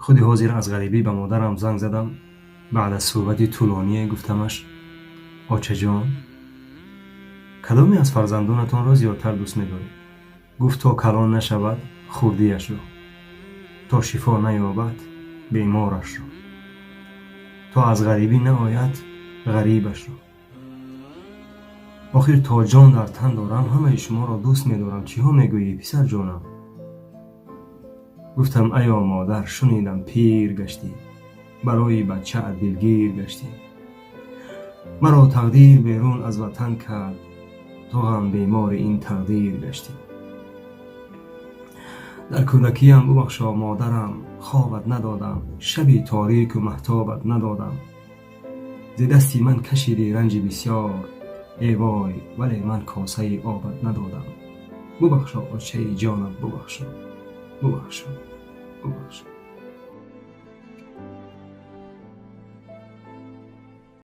Худи ҳозир аз ғарибӣ ба модарам занг задам. Баъд аз суҳбати тӯлоние гуфтамаш: «Очаҷон, кадоме аз фарзандонатонро зиёдтар дӯст медоред?» Гуфт: «То калон нашавад, хурдиашро, то шифо наёбад, беморашро, то аз ғарибӣ наояд, ғарибашро. Охир то ҷон дар тан дорам, ҳамаи шуморо дӯст медорам. Чиҳо мегӯӣ, писарҷонам?» Гуфтам: «Аё модар, шунидам, пир гаштӣ, барои бачаат дилгир гаштӣ. Маро тақдир берун аз ватан кард, ту ҳам бемори ин тақдир гаштӣ. Дар кӯдакиям бубахшо, модарам, хобат надодам, шаби торику маҳтобат надодам. Зи дасти ман кашидӣ ранҷи бисёр, э вой, вале ман косаи обат надодам. Бубахшо, очаи ҷонам, бубахшо, бубахшо, бубахшо».